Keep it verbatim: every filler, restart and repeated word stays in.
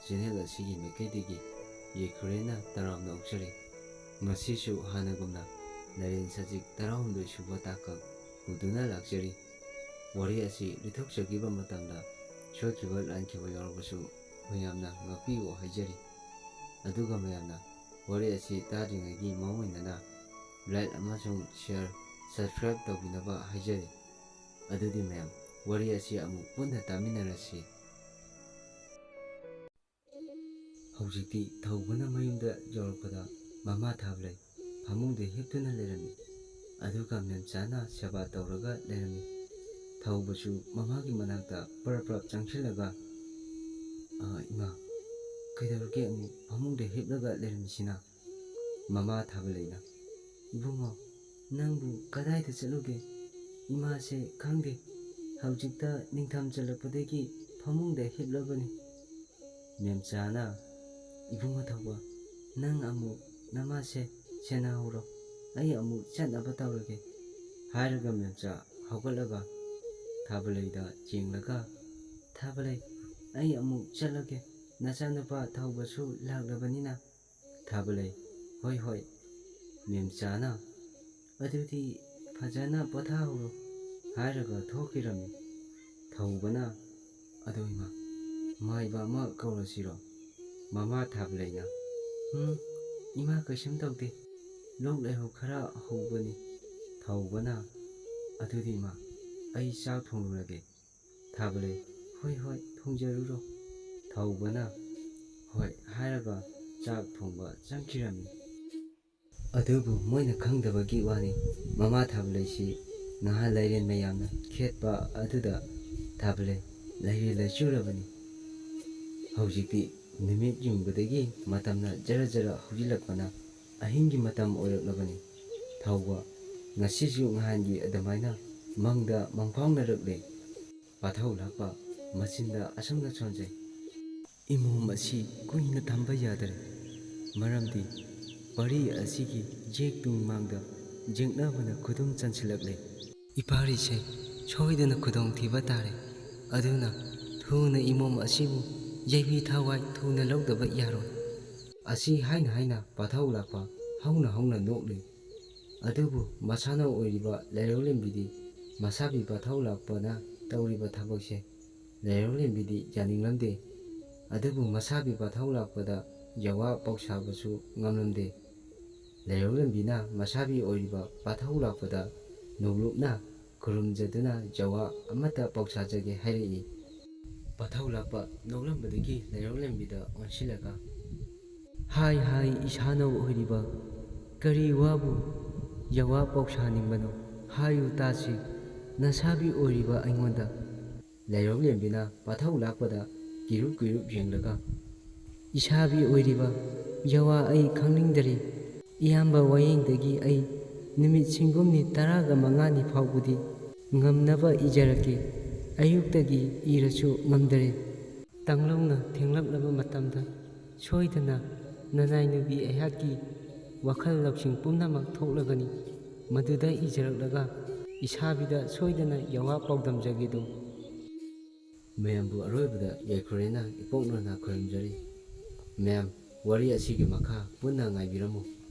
Channel ꯑꯁꯤꯒꯤ ꯃꯥꯏꯀꯩꯗꯒꯤ ꯌꯥꯏꯐꯔꯦꯅ ꯇꯔꯥꯝꯅ ꯑꯣꯛꯆꯔꯤ꯫ ꯉꯁꯤꯁꯨ ꯍꯥꯟꯅꯒꯨꯝꯅ ꯅꯔꯦꯟ ꯁꯖꯤꯛ ꯇꯔꯥꯍꯨꯝꯗꯣꯏ ꯁꯨꯕ ꯇꯥꯡꯀꯛ ꯄꯨꯗꯨꯅ ꯂꯥꯛꯆꯔꯤ꯫ ꯋꯥꯔꯤ ꯑꯁꯤ ꯂꯤꯊꯣꯛꯆꯈꯤꯕ ꯃꯇꯝꯗ ꯁꯣꯏꯈꯤꯕ ꯂꯥꯟꯈꯤꯕ ꯌꯥꯎꯔꯕꯁꯨ ꯃꯌꯥꯝꯅ ꯉꯥꯛꯄꯤꯌꯨ ꯍꯥꯏꯖꯔꯤ꯫ ꯑꯗꯨꯒ ꯃꯌꯥꯝꯅ ꯋꯥꯔꯤ ꯑꯁꯤ ꯇꯥꯗ꯭ꯔꯤꯉꯩꯒꯤ ꯃꯥꯡꯑꯣꯏꯅꯅ like ꯑꯃꯁꯨꯡ share, subscribe ꯇꯧꯕꯤꯅꯕ ꯍꯥꯏꯖꯔꯤ꯫ ꯑꯗꯨꯗꯤ ꯃꯌꯥꯝ, ꯋꯥꯔꯤ ꯑꯁꯤ ꯑꯃꯨꯛ ꯄꯨꯟꯅ ꯇꯥꯃꯤꯟꯅꯔꯁꯤ꯫ ꯍꯧꯖꯤꯛꯇꯤ ꯊꯧꯕꯅ ꯃꯌꯨꯝꯗ ꯌꯧꯔꯛꯄꯗ ꯃꯃꯥ ꯊꯥꯕꯂꯩ ꯐꯃꯨꯡꯗ ꯍꯤꯞꯇꯨꯅ ꯂꯩꯔꯝꯃꯤ꯫ ꯑꯗꯨꯒ ꯃꯦꯝꯆꯥꯅ ꯁꯦꯕꯥ ꯇꯧꯔꯒ ꯂꯩꯔꯝꯃꯤ꯫ ꯊꯧꯕꯁꯨ ꯃꯃꯥꯒꯤ ꯃꯅꯥꯛꯇ ꯄ꯭ꯔꯞ ꯄ꯭ꯔꯞ ꯆꯪꯁꯤꯜꯂꯒ, "ꯑ, ꯏꯃꯥ, ꯀꯩꯗꯧꯔꯒꯦ ꯑꯃꯨꯛ ꯐꯃꯨꯡꯗ ꯍꯤꯞꯂꯒ ꯂꯩꯔꯝꯃꯤꯁꯤꯅ?" ꯃꯃꯥ ꯊꯥꯕꯂꯩꯅ, "ꯏꯕꯨꯡꯉꯣ, ꯅꯪꯕꯨ ꯀꯗꯥꯏꯗ ꯆꯠꯂꯨꯒꯦ? ꯏꯃꯥꯁꯦ ꯈꯪꯗꯦ, ꯍꯧꯖꯤꯛꯇ ꯅꯤꯡꯊꯝ ꯆꯜꯂꯛꯄꯗꯒꯤ ꯐꯃꯨꯡꯗ ꯍꯤꯞꯂꯕꯅꯤ꯫" ꯃꯦꯝꯆꯥꯅ, "ꯏꯕꯨꯡꯉꯣ ꯊꯧꯕ, ꯅꯪ ꯑꯃꯨꯛ ꯅꯃꯥꯁꯦ ꯁꯦꯟꯅꯍꯧꯔꯣ, ꯑꯩ ꯑꯃꯨꯛ ꯆꯠꯅꯕ ꯇꯧꯔꯒꯦ," ꯍꯥꯏꯔꯒ ꯃꯦꯝꯆꯥ ꯍꯧꯒꯠꯂꯒ ꯊꯥꯕꯂꯩꯗ ꯌꯦꯡꯂꯒ, "ꯊꯥꯕꯂꯩ, ꯑꯩ ꯑꯃꯨꯛ ꯆꯠꯂꯒꯦ, ꯅꯆꯥꯅꯨꯄꯥ ꯊꯧꯕꯁꯨ ꯂꯥꯛꯂꯕꯅꯤꯅ꯫" ꯊꯥꯕꯂꯩ, "ꯍꯣꯏ, ꯍꯣꯏ꯫" ꯃꯦꯝꯆꯥꯅ, "ꯑꯗꯨꯗꯤ ꯐꯖꯅ ꯄꯣꯊꯥꯍꯧꯔꯣ," ꯍꯥꯏꯔꯒ ꯊꯣꯛꯈꯤꯔꯝꯃꯤ꯫ ꯊꯧꯕꯅ, "ꯑꯗꯣ ꯏꯃꯥ, ꯃꯥꯏꯕ ꯑꯃ ꯀꯧꯔꯁꯤꯔꯣ?" ꯃꯃꯥ ꯊꯥꯕꯂꯩꯅ, "ꯎꯝ, ꯏꯃꯥ ꯀꯩꯁꯨꯝ ꯇꯧꯗꯦ, ꯂꯣꯛ ꯂꯥꯏꯍꯧ ꯈꯔ ꯍꯧꯕꯅꯤ꯫" ꯊꯧꯕꯅ, "ꯑꯗꯨꯗꯤ ꯏꯃꯥ, ꯑꯩ ꯆꯥꯛ ꯊꯣꯡꯂꯨꯔꯒꯦ꯫" ꯊꯥꯕꯂꯩ, "ꯍꯣꯏ, ꯍꯣꯏ, ꯊꯣꯡꯖꯔꯨꯔꯣ꯫" ꯊꯧꯕꯅ, "ꯍꯣꯏ" ꯍꯥꯏꯔꯒ ꯆꯥꯛ ꯊꯣꯡꯕ ꯆꯪꯈꯤꯔꯝꯃꯤ꯫ ꯑꯗꯨꯕꯨ ꯃꯣꯏꯅ ꯈꯪꯗꯕꯒꯤ ꯋꯥꯅꯤ, ꯃꯃꯥ ꯊꯥꯕꯂꯩꯁꯤ ꯅꯍꯥꯟ ꯂꯥꯏꯔꯦꯟ ꯃꯌꯥꯝꯅ ꯈꯦꯠꯄ ꯑꯗꯨꯗ ꯊꯥꯕꯂꯩ ꯂꯥꯏꯔꯦꯟ ꯂꯩꯆꯨꯔꯕꯅꯤ꯫ ꯍꯧꯖꯤꯛꯇꯤ ꯅꯨꯃꯤꯠ ꯌꯨꯡꯕꯗꯒꯤ ꯃꯇꯝꯅ ꯖꯔ ꯖꯔ ꯍꯧꯖꯤꯜꯂꯛꯄꯅ ꯑꯍꯤꯡꯒꯤ ꯃꯇꯝ ꯑꯣꯏꯔꯛꯂꯕꯅꯤ꯫ ꯊꯧꯕ, ꯉꯁꯤꯁꯨ ꯅꯍꯥꯟꯒꯤ ꯑꯗꯨꯃꯥꯏꯅ ꯃꯪꯗ ꯃꯪꯐꯥꯎꯅꯔꯛꯂꯦ꯫ ꯄꯥꯊꯧ ꯂꯥꯛꯄ ꯃꯆꯤꯟꯗ ꯑꯁꯨꯝꯅ ꯁꯣꯟꯖꯩ, "ꯏꯃꯣꯝ ꯑꯁꯤ ꯀꯨꯏꯅ ꯊꯝꯕ ꯌꯥꯗꯔꯦ, ꯃꯔꯝꯗꯤ ꯄꯔꯤ ꯑꯁꯤꯒꯤ ꯌꯦꯛ ꯇꯨꯡ ꯃꯥꯡꯗ ꯌꯦꯛꯅꯕꯅ ꯈꯨꯗꯨꯝ ꯆꯟꯁꯤꯜꯂꯛꯂꯦ꯫ ꯏꯄꯥꯔꯤꯁꯦ ꯁꯣꯏꯗꯅ ꯈꯨꯗꯣꯡꯊꯤꯕ ꯇꯥꯔꯦ, ꯑꯗꯨꯅ ꯊꯨꯅ ꯏꯃꯣꯝ ꯑꯁꯤꯕꯨ ꯌꯩꯕꯤ ꯊꯋꯥꯏ ꯊꯨꯅ ꯂꯧꯗꯕ ꯌꯥꯔꯣꯏ꯫ ꯑꯁꯤ ꯍꯥꯏꯅ ꯍꯥꯏꯅ ꯄꯥꯊꯧ ꯂꯥꯛꯄ ꯍꯧꯅ ꯍꯧꯅ ꯅꯣꯛꯂꯤ꯫ ꯑꯗꯨꯕꯨ ꯃꯁꯥꯅꯧ ꯑꯣꯏꯔꯤꯕ ꯂꯩꯔꯧꯂꯦꯝꯕꯤꯗꯤ ꯃꯁꯥꯕꯤ ꯄꯥꯊꯧ ꯂꯥꯛꯄꯅ ꯇꯧꯔꯤꯕ ꯊꯕꯛꯁꯦ ꯂꯩꯔꯧꯂꯦꯝꯕꯤꯗꯤ ꯌꯥꯅꯤꯡꯂꯝꯗꯦ꯫ ꯑꯗꯨꯕꯨ ꯃꯁꯥꯕꯤ ꯄꯥꯊꯧ ꯂꯥꯛꯄꯗ ꯌꯋꯥ ꯄꯥꯎꯁꯥꯕꯁꯨ ꯉꯝꯂꯝꯗꯦ꯫ ꯂꯩꯔꯧꯂꯦꯝꯕꯤꯅ ꯃꯁꯥꯕꯤ ꯑꯣꯏꯔꯤꯕ ꯄꯥꯊꯧ ꯂꯥꯛꯄꯗ ꯅꯣꯡꯂꯨꯞꯅ ꯈꯨꯔꯨꯝꯖꯗꯨꯅ ꯌꯋꯥ ꯑꯃꯠꯇ ꯄꯥꯎꯁꯥꯖꯒꯦ ꯍꯥꯏꯔꯛꯏ꯫ ꯄꯥꯊꯧ ꯂꯥꯛꯄ ꯅꯣꯛꯂꯝꯕꯗꯒꯤ ꯂꯩꯔꯧꯂꯦꯝꯕꯤꯗ ꯑꯣꯟꯁꯤꯜꯂꯒ, "ꯍꯥꯏ ꯍꯥꯏ, ꯏꯁꯥꯅꯧ ꯑꯣꯏꯔꯤꯕ, ꯀꯔꯤ ꯋꯥꯕꯨ ꯌꯋꯥ ꯄꯥꯎꯁꯥꯅꯤꯡꯕꯅꯣ? ꯍꯥꯏꯌꯨ ꯇꯥꯁꯤ, ꯅꯁꯥꯕꯤ ꯑꯣꯏꯔꯤꯕ ꯑꯩꯉꯣꯟꯗ"꯫ ꯂꯩꯔꯧꯂꯦꯝꯕꯤꯅ ꯄꯥꯊꯧ ꯂꯥꯛꯄꯗ ꯀꯤꯔꯨꯞ ꯀꯤꯔꯨꯞ ꯌꯦꯡꯂꯒ, "ꯏꯁꯥꯕꯤ ꯑꯣꯏꯔꯤꯕ ꯌꯋꯥ, ꯑꯩ ꯈꯪꯅꯤꯡꯗꯔꯦ꯫ ꯏꯌꯥꯝꯕ ꯋꯥꯌꯦꯡꯗꯒꯤ ꯑꯩ ꯅꯨꯃꯤꯠ ꯁꯤꯡꯒꯨꯝꯅꯤ ꯇꯔꯥꯒ ꯃꯉꯥꯅꯤ ꯐꯥꯎꯕꯗꯤ ꯉꯝꯅꯕ ꯏꯖꯔꯛꯀꯦ꯫ ꯑꯌꯨꯛꯇꯒꯤ ꯏꯔꯁꯨ ꯉꯝꯗꯔꯦ꯫ ꯇꯥꯡꯂꯧꯅ ꯊꯦꯡꯂꯛꯂꯕ ꯃꯇꯝꯗ ꯁꯣꯏꯗꯅ ꯅꯅꯥꯏ ꯅꯨꯄꯤ ꯑꯩꯍꯥꯛꯀꯤ ꯋꯥꯈꯜ ꯂꯧꯁꯤꯡ ꯄꯨꯝꯅꯃꯛ ꯊꯣꯛꯂꯒꯅꯤ꯫ ꯃꯗꯨꯗ ꯏꯖꯔꯛꯂꯒ ꯏꯁꯥꯕꯤꯗ ꯁꯣꯏꯗꯅ ꯌꯋꯥ ꯄꯥꯎꯗꯝꯖꯒꯦꯗꯣ"꯫ ꯃꯌꯥꯝꯕꯨ ꯑꯔꯣꯏꯕꯗ ꯌꯥꯏꯐꯔꯦꯅ ꯏꯄꯣꯛꯅꯨꯅ ꯈꯨꯔꯨꯝꯖꯔꯤ꯫ ꯃꯌꯥꯝ, ꯋꯥꯔꯤ ꯑꯁꯤꯒꯤ ꯃꯈꯥ ꯄꯨꯟꯅ ꯉꯥꯏꯕꯤꯔꯝꯃꯨ꯫